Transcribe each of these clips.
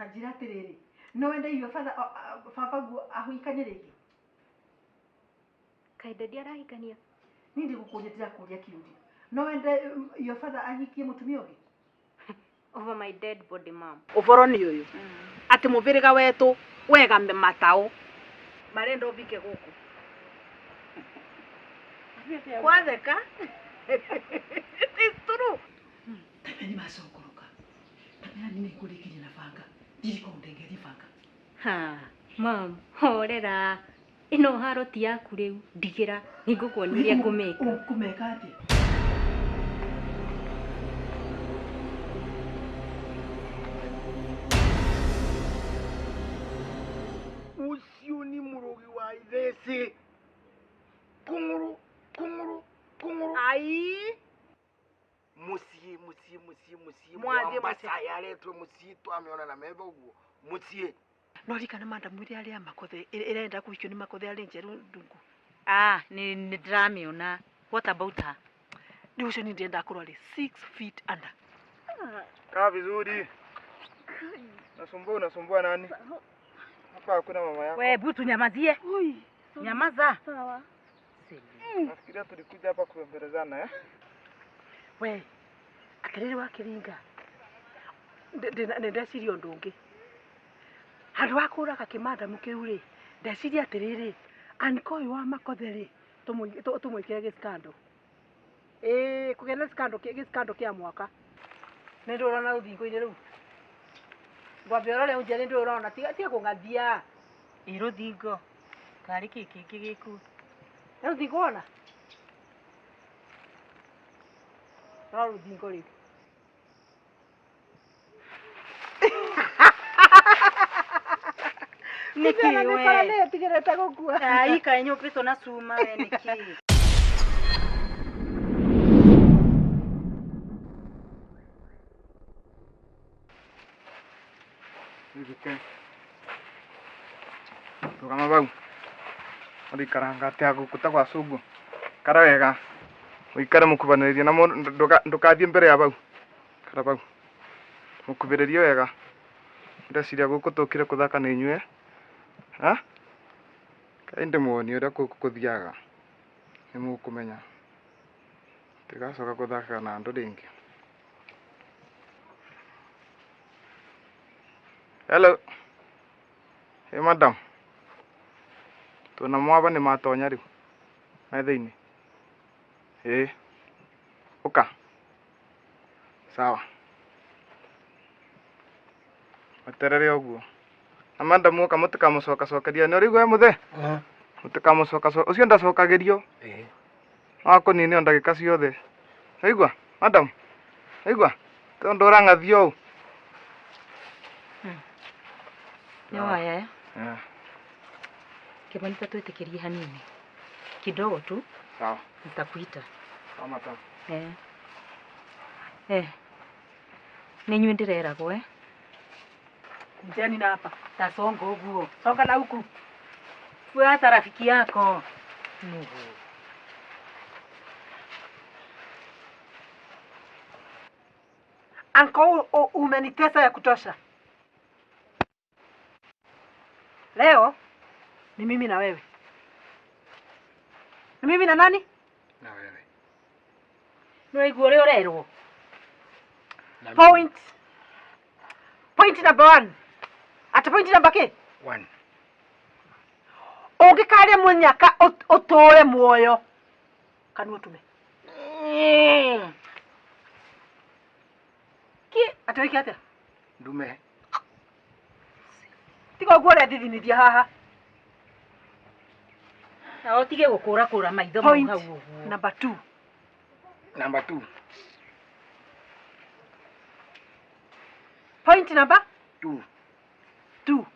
Ta njĩra atĩrĩrĩ, no wende your father, baba guo ahikanie rĩngĩ? Kaĩ daddy arahikania? Niĩ ndigũkũria, ndĩrakũria kĩũria. No wende your father ahikie mũtumia ũngĩ? Over my dead body, mom. Ũboro nĩ ũyũ atĩ mũbĩrĩga wetũ wega mataũ marenda ũbike gũkũ kwatheka. It is true. Tamenya nĩ macokoroka. Tamenya nĩ nĩngũrĩkirie na banga. Ndirĩ kũndengeria banga. Ha, mom, horera. Ĩno haro ti yaku rĩu. Ndigĩra. Nĩngũkuonia ũrĩa ngũmĩka. Ũkũmeka atĩa? Ũcio nĩ mũrogi wa ithĩcĩ. Kũng'ũrũ, kũng'ũrũ, kũng'ũrũ. Ai. Mũciĩ, mũciĩ, mũciĩ, mũciĩ. Mwathiĩ mũciĩ. Mwamba yaretwo mũciĩ twamĩona na metho ũguo. Mũciĩ. No ririkana madam ĩrĩa arĩa makothe ĩrenda kũhikio nĩ makothe arĩ njerũ ndungu. Ah, nĩ ndĩramĩona. What about her? Rĩu ũcio niĩ ndĩrenda akorwo arĩ 6 feet under. Kaa vizuri. Nasumbua, unasumbua nani? Hapa hakuna mama yako. We butu nyamazie. Nyamaza. Sawa. Nafikiria tulikuja hapa kubembelezana, eh? We atĩrĩrĩ wakiringa nĩ ndeciria ũndũ ũngĩ handũ ha kũraga kĩmandamu kĩu rĩ, ndeciria atĩrĩrĩ, anko ũyũ wa makothe rĩ, tũmwĩkĩre gĩskando, ĩĩ kũgĩa na scandal, gĩskando kĩa mwaka. Nĩ ndũ ũrona rũthingo-inĩ rũu? Ngwambia ũrore ũnjĩre nĩ ndũ ũrona. Tiga kũng'athia. Ĩ rũthingo. Karĩ kĩ kĩngĩ gĩkuo? Nĩ rũthingo wona? Rora rũthingo rĩu. Nĩkĩ we? Nĩ ĩtigĩrĩte gũkua. Ai, kaĩ nyũmbĩtwo na cuma we nĩkĩ? Ithike. Rũgama bau. Ũrĩikaranga atĩa gũkũ ta gwa cungu. Ikara wega. Ũikare mũkubanĩrĩrie na mũndũ ndũkathiĩ mbere ya bau. Ikara bau. Mũkubĩrĩrie wega. Ndeciria gũkũ tũkire kũthaka nĩ inyuĩ. Ha? Kaĩ ndĩmuonie ũrĩa gũkũ kũthiaga. Nĩ mũkũmenya. Ndigacoka gũthaka na andũ rĩngĩ. Hello. Hey madam. Tuona mwaba nĩ matonya rĩu. Me thĩinĩ. Ĩĩ. Ũka. Sawa. Weterere ũguo. Na madam oka mũtikamũcokacokeria. Nĩ ũraigua we mũthee? Mũtikamũcokacokeria. Ũcio ndacokagĩrio. No akũnine o ndagĩka ciothe. Waigua madam? Waigua? Tondũ ũrang'athia ũũ. Nĩ waya eh? Eh, Kĩmani ta twĩtĩkĩrie hanini. Kidogo tu sawa. nitakuita. Sawa madam. Eh. Eh. Nĩ inyuĩ ndĩreragwo eh? Kujeni na hapa. Ta songa ũguo. Songa na huku. Fuata rafiki yako. Nuhu. Anko, umenitesa ya kutosha. Leo ni mimi na wewe. Ni mimi na nani? Na wewe. Nĩ waigua ũrĩa ũrerwo? Na mimi. Point. Point number one. Ati point number kĩ? One. Ũngĩkarĩa mũnyaka ũtũre muoyo. Kanua tume. Ki ati wĩke atĩa? Ndume. Tiga ũguo ũrethithinithia haha. Na ũtige gũkũrakũra maitho mau Point hau ũguo. number two. Number two. Point number Two. two.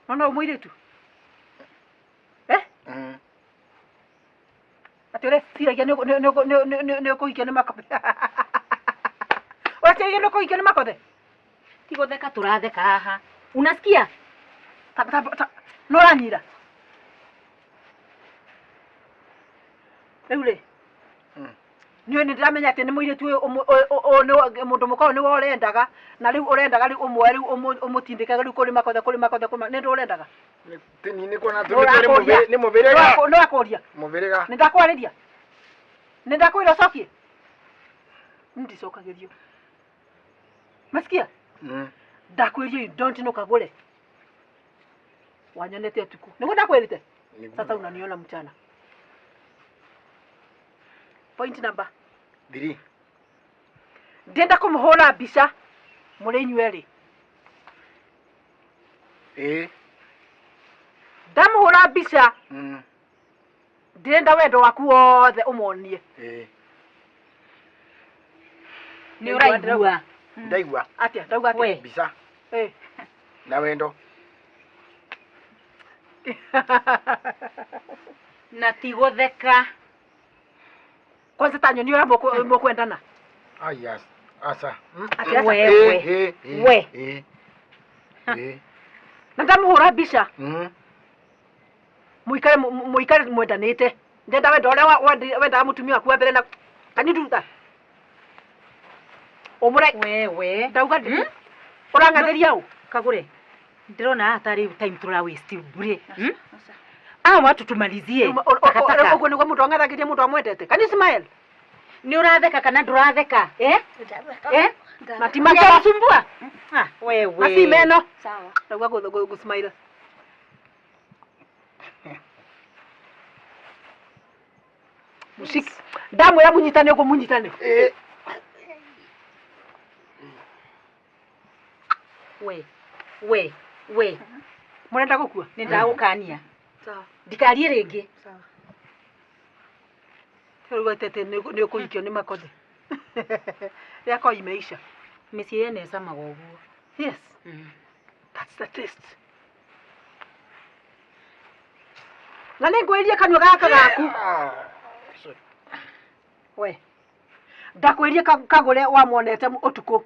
Nona ũyũ mũirĩtu? Eh? Atĩ ũreciragia nĩ ũkũhikia nĩ makothe. Ũreciragia nĩ ũkũhikia nĩ makothe? Ti gũtheka tũratheka haha. Unasikia? Nĩ ũranyira? Rĩu rĩ, Niĩ nĩ ndĩramenya atĩ nĩ mũirĩtu ũyũ mũndũ mũka ũyũ nĩwe ũrendaga na rĩu ũrendaga rĩu ũmwe rĩu ũmũtindĩkage rĩu kũrĩ makothe kũrĩ makothe kũrĩ nĩ ndũ ũrendaga. Nĩ kuona atĩ nĩ mũbĩrĩga. Nĩ wakũria. Mũbĩrĩga. Nĩ ndakwarĩria. Nĩ ndakwĩra ũcokie. Ndicokagĩrio. Masikia? Ndakwĩria you don't know kagũre. Wanyonete ũtukũ. Nĩguo ndakwĩrĩte? Sasa unaniona mchana. Point number 3. Ndenda kũmũhũra mbica mũrĩ inyuerĩ. Ĩĩ. Ndamũhũra mbica. Ndĩrenda wendo waku wothe ũmonie. Ĩĩ. Nĩ ũraigua. Ndaigua. Atĩa? Ndauga atĩa? Mbica. Ĩĩ. Na wendo. Na ti gũtheka. Kwanza ta nyoni ũrĩa mũkwendana. Ah yes. Asa. Atĩa? We. We. Ĩĩ. Na ndamũhũra mbica. Mũikare mũikare mwendanĩte. Ndenda wendo ũrĩa wendaga mũtumia waku wa mbere na can you do that? Ũmũre. Wewe. Ndauga ũrang'athĩria ũ? Kagũre. Ndĩrona haha tarĩ time tũra waste bure. Ah, watu tumalizie. Takataka. Ũguo nĩguo mũndũ ang'athagĩria mũndũ amwendete. Can you smile? Nĩ ũratheka kana ndũratheka? Eh? Eh? Na ti magego. Sumbua. Ah, wewe. Na si meno. Sawa. Ndauga gũ smile. Mushiki. Ndamwĩra mũnyitane ũguo mũnyitane. Ĩĩ. We. We. We. Mũrenda gũkua? Nĩ ndagũkania. Sawa. Ndikarie rĩngĩ. Sawa. Rĩu atete nĩ ũkũhikio nĩ makothe. Yako imeisha. Mĩciĩ yene ĩcamaga ũguo. Yes. That's the taste. Na nĩ ngwĩrie kanua gaka gaku. We. Ndakwĩrie kagũre wamuonete ũtukũ.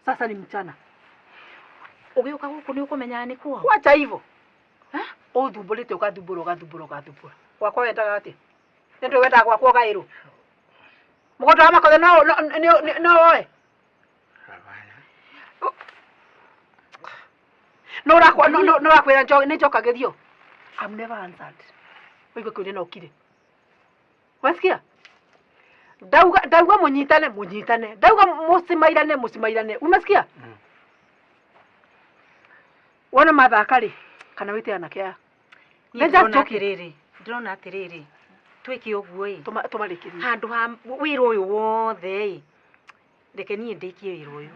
Sasa ni mchana. Ũgĩũka gũkũ nĩ ũkũmenyaga nĩ kwao. Wacha hivyo. Ũthumbũrĩte ũgathumbũra ũgathumbũra ũgathumbũra. Gwakwa wendaga atĩa? Nĩ ndũĩ wendaga gwakwa ũgaĩrwo. Mũgũnda wa makothe no woe. No ũrakwĩra nĩ njokagĩrio. I'm never answered. Ũigue kĩũria na ũkire. Wasikia? Ndauga mũnyitane mũnyitane. Ndauga mũcimairane mũcimairane. Umesikia? Wona mathaka rĩ kana wĩte anake aya. Niĩ ndĩrona atĩrĩrĩ, ndĩrona atĩrĩrĩ, twĩke ũguo ĩ. Tũmarĩkĩrie. Handũ ha wĩra ũyũ wothe ĩ, reke niĩ ndĩkie wĩra ũyũ.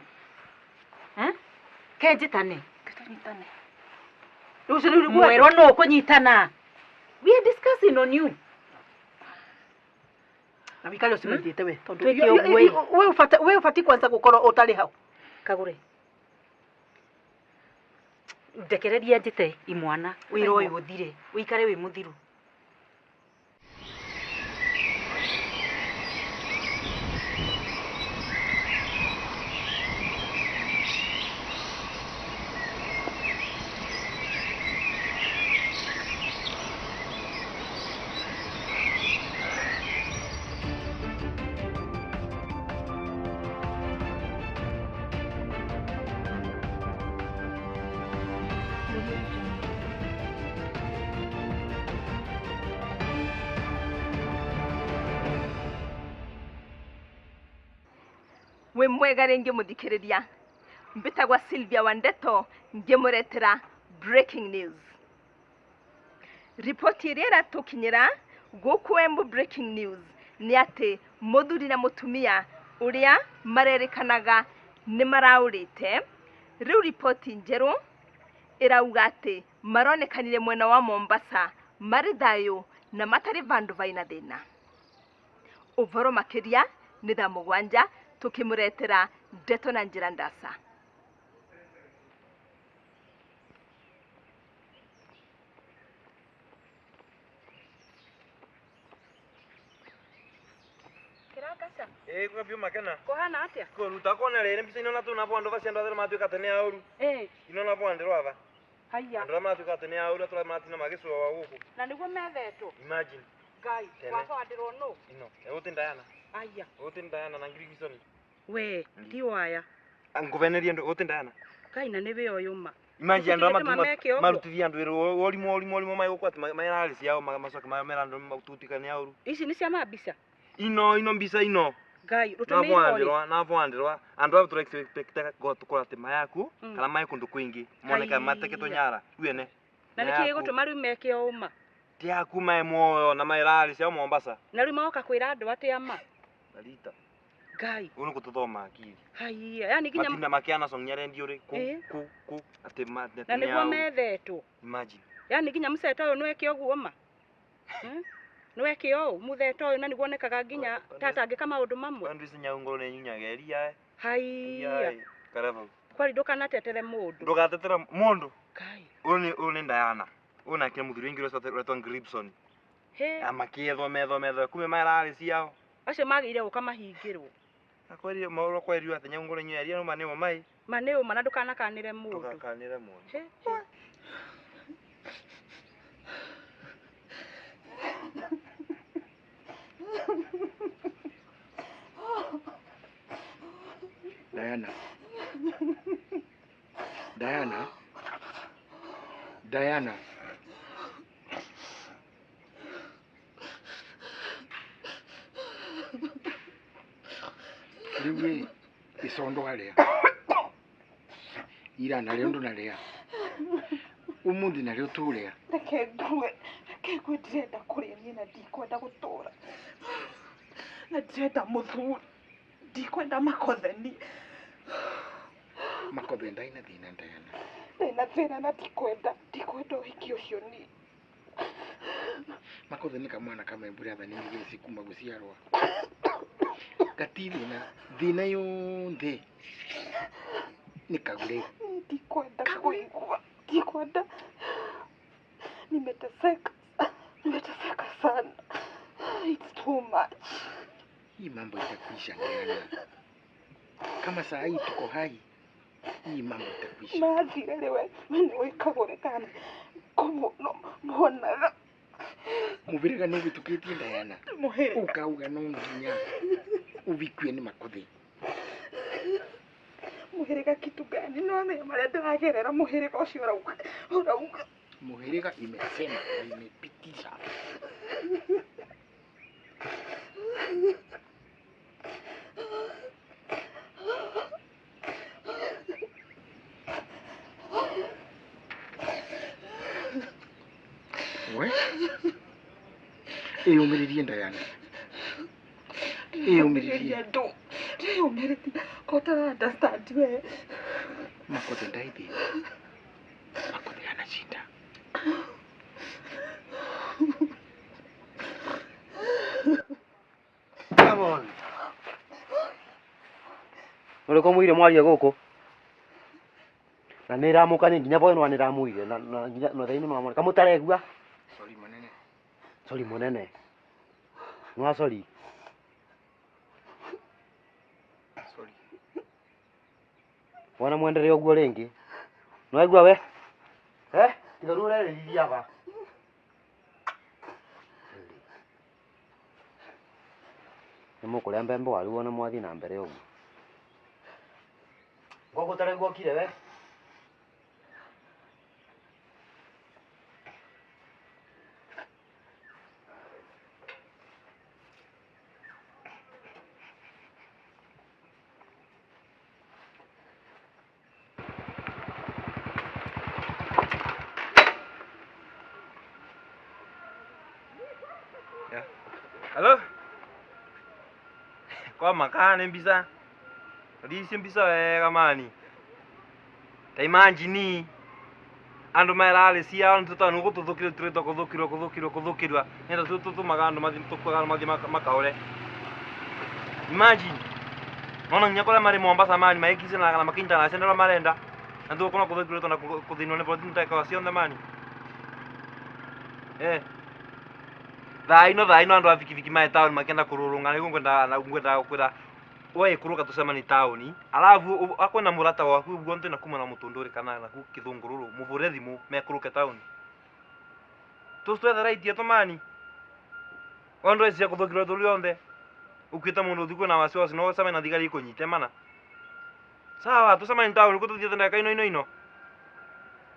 Ke njĩtane. Tũnyitane. Rĩu rĩu Mwerwo nũ ũkũnyitana. We are discussing on you. Na wikare ũcimaithĩte we tondũ Twĩke ũguo ĩ. we ũbatiĩ kwanza gũkorwo ũtarĩ hau. Kagũre. Ndekereria njĩte imwana wĩra ũyũ ũthire, ũikare wĩ mũthiru. Wĩ mwega rĩngĩ mũthikĩrĩria. Mbĩtagwa Sylvia Wandeto ngĩmũretera breaking news. Riboti ĩrĩa ĩratũkinyĩra gũkũ Embu breaking news nĩ atĩ mũthuri na mũtumia ũrĩa marerĩkanaga nĩ maraũrĩte. Rĩu riboti njerũ ĩrauga atĩ maronekanire mwena wa Mombasa marĩ thayũ na matarĩ vandũ vaina thĩna. Ũvoro makĩria nĩ thaa 7 tukĩmũretera ndeto na njĩra ndasa. Ĩĩ kwa makena. Kũhana atĩa? Kũruta kona rĩrĩ mbica ino na tuna bwandu bacio andũ arĩa matuĩka atĩ nĩ aũru. Ĩĩ. Ino na bwandu rwava. Haiya. Andũ arĩa matuĩka atĩ nĩ aũru atũra matina magĩcũa gũkũ. Na nĩguo methetwo. Imagine. Ngai, Tene. wakwa wandirwo nũ? Ino, ĩgũti Diana. Aya. Uti Diana na Gibson. We, ti waya. Nguveneria ndu uti Diana. Kai na niwe oyuma. Imagine andu Meke ũguo. marutithia andu wĩra ũrimũ ũrimũ ũrimũ maigũkũ atĩ mairarĩ ciao macoke mera andu matutikane auru. Ici nĩ cia mbica. Ino ino mbica ino. Ngai, rũtũmĩirwo rĩ. Nabwandirwa nabwandirwa andu aya tũrexpectaga gũtukora atĩ mayaku kana maĩ kũndũ kwingĩ moneka mateketwo nyara wene. Na nĩkĩ gĩgũtũma rĩu meke ũma? Ti yaku mae muoyo na mairarĩ ciao Mombasa. Na rĩu magoka kwĩra andũ atĩa ma? Narita. Ngai. Ũyũ nĩ gũtũthoma akili. Haiya, yani nginya Matinda makiana song rendio rĩ ku Ĩĩ. ku ku atĩ ma na nĩguo methetwo. Imagine. Yani nginya mũceta ũyũ nĩweke ũguo ma? Nĩweke ũũ mũtheta ũyũ na nĩguo onekaga nginya tatangĩka maũndũ mamwe. Andu ici nyaungoro nĩ nyunyaga iria. Haiya. Kareva. Kwari ndũkanatetere mũndũ. Ndũgatetera mũndũ. Ngai. Ũyũ nĩ Diana. Ũyũ nake mũthuri ũngĩ ũretwo Gibson. He. Amakĩethwo methwo methwo kume mairarĩ ciao. Acio magĩrĩire gũka mahingĩrwo. Akwĩrire maũrũ kwerirwo atĩ nyaungoro nyunya iria no manĩo mai. Ma nĩ ũma na ndũkanakanĩre mũndũ. Ndũgakanĩre mũndũ. He. Diana. Diana. Diana. Rĩu ĩ icondo arĩa ira narĩo ndũnarĩa ũmũthĩ narĩo tũrĩa. Reke ngue ndirenda kũrĩa niĩ na ndikwenda gũtũra na ndirenda mũthuri ndikwenda makotheni. Makothe ndaina thĩna Diana. Ndĩna thĩna na ndikwenda ũhiki ũcio niĩ. Makothe nĩ kamwana kamembure athani nĩgĩci kuma gũciarwa gati thĩna thĩna yonthe nĩ kagure. Ndikwenda kũigua, ndikwenda. Nimeteseka, nimeteseka sana. It's too much. Hii mambo itakwisha Diana. Kama saa hii tuko hai, hii mambo itakwisha. Mathire rĩ we nĩwe kagũre kana kũmũno muonaga. Mũbĩrĩga nĩ ũbĩtũkĩtie Diana. Mũhĩrĩga. Ũkauga no nginya ũbikue nĩ makothe. Mũhĩrĩga kitu gani? No amenya marĩa ndĩragerera mũhĩrĩga ũcio ũrauga. Ũrauga. Mũhĩrĩga imesema na imepitisha. We? Ĩyũmĩrĩrie Diana. Ĩyũmĩrĩrie. Ndũ. Ndĩyũmĩrĩrie. Ko ũtara understand we. Makothe ndai thĩna. Makothe hana shida. Come on. Nũrĩkũ mũire mwaria gũkũ? Na nĩramũkania nginya boy no nĩramũire na nginya na thaini no kamũtaregua. Sorry munene. Sorry munene. Nwa sorry. Sorry. Wona mwendelee ũguo rĩngĩ. Nĩwaigua we? Eh? Tiga rĩu ũrerĩrĩria aba. Nĩmũkũrĩa mbembe waru wona mwathiĩ na mbere ũguo. Ngũkũ ũtaregua ũkire we? Hello? Kwa makane mbisa. Risi mbisa wega mani. Ta imagine andu mairarĩ ciao nĩ tũtanu gũtũthũkĩrwo tũretwo kũthũkĩrwo kũthũkĩrwo kũthũkĩrwa nenda tũtũmaga andũ mathiĩ tũkuaga andũ mathiĩ makaũre. Imagine nona nginya kũrĩa marĩ Mombasa mani maĩkicanaga na makinyitanaga ciana ũrĩa marenda na tũgũkorwo kũthũkĩrwo na kũthĩnwo nĩ borithi ndagĩka ciothe mani. Eh. Thaa ino andu a bikibiki mae taũni makĩenda kũrũrũngana nĩguo ngwendaga kwĩra we ikũrũka tũcemanie taũni alafu akwena mũrata waku ũguo ntĩ na kuma na mũtũndũrĩ kana na ku kĩthũngũrũrũ mũbũre thimũ mekũrũke taũni tũcitwethe right yetu mani ondo cia kũthũkĩrwo tũrĩ onthe Ukwita mundu thiku na wasiwasi no ucemanie na thigari ikunyite mana. Sawa, tucemanie taũni kũ tũthiĩte ndagĩka ino ino ino.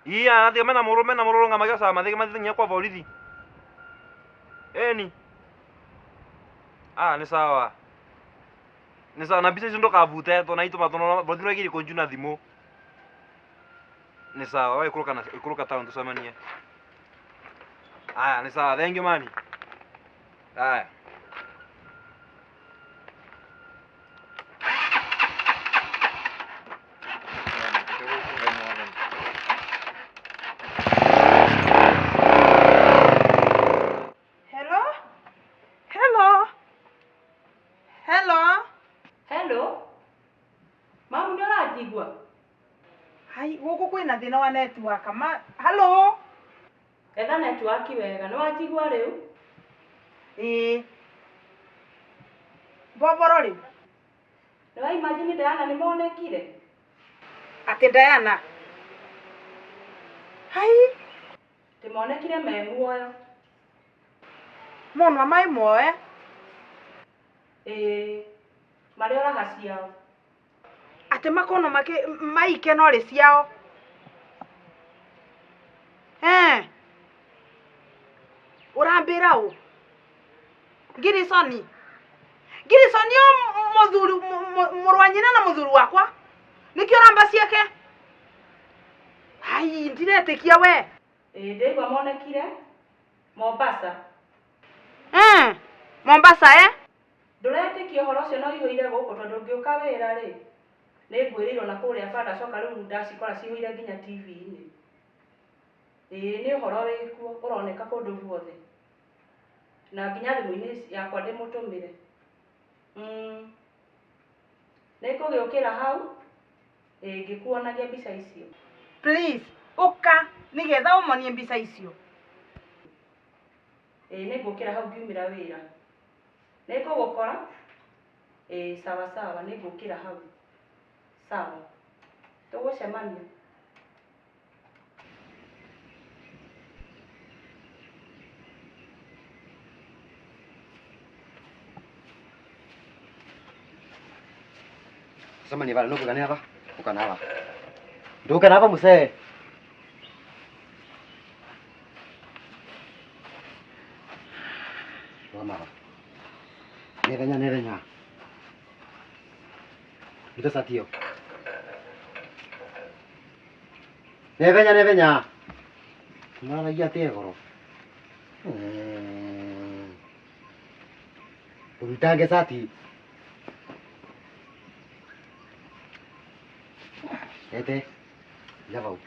Iya, nathiĩ mena mũrũ mena mũrũrũng'a magĩocaga mathiĩ mathiĩ nginya kwa borithi. Eni. Ah, nĩ sawa. Nĩ sawa na mbica icio ndũkabute tondũ na itũma tondũ borithi no ĩgerie kũnjuna thimũ. Nĩ sawa, we ikũrũka na ikũrũka taũni tũcemanie. Aya, nĩ sawa. Thank you mani. Aya. Hello? Hello? Hello? Hello? Mamu nĩ ũranjigua? Hai, gũkũ kwĩna thĩna wa network. Ma, hello? Etha network wega, nĩ wanjigua rĩu? Ĩĩ. Mboboro rĩu? Nĩ wa imagine Diana nĩ monekire? Atĩ Diana? Hai, Ndĩmonekire me muoyo. Monwa mai muoyo? Ĩĩ, marĩ o raha ciao. Atĩ makono makĩ maike no rĩ ciao. Eh. Ũrambĩra ũ? Ngirisoni. Ngirisoni o mũthuri mũrũ wa nyina na mũthuri wakwa. Nĩkĩo ũramba ciake? Hai, ndiretĩkia we. Ĩĩ, ndĩigua monekire Mombasa. Mombasa eh? Ndũretĩkia ũhoro ũcio no ũihũire gũkũ tondũ ngĩũka wĩra rĩ, nĩ ngwĩrĩirwo na kũrĩa bara ndacoka rĩu ndacikora cihũire nginya TV-inĩ. Ĩĩ, nĩ ũhoro wĩkuo ũroneka kũndũ guothe. Na nginya thimũ-inĩ yakwa ndĩmũtũmĩre. Nĩ ngũgĩũkĩra hau, ĩĩ, ngĩkuonagia mbica icio. Please, ũka nĩgetha ũmonie mbica icio. Ĩĩ, nĩ ngũkĩra hau ngiumĩra wĩra. Nĩ ngũgũkora? Ĩĩ, sawa sawa, nĩ ngũkĩra hau. Sawa. Tũgũcemania. Sema ni vale nuku kanava hapa? Ukanava. Ndio kanava musee. Mama. Nerenya nerenya. Ndio satio. Nerenya nerenya. Mara ya te goro. Urutange sati. Ete, ya vau.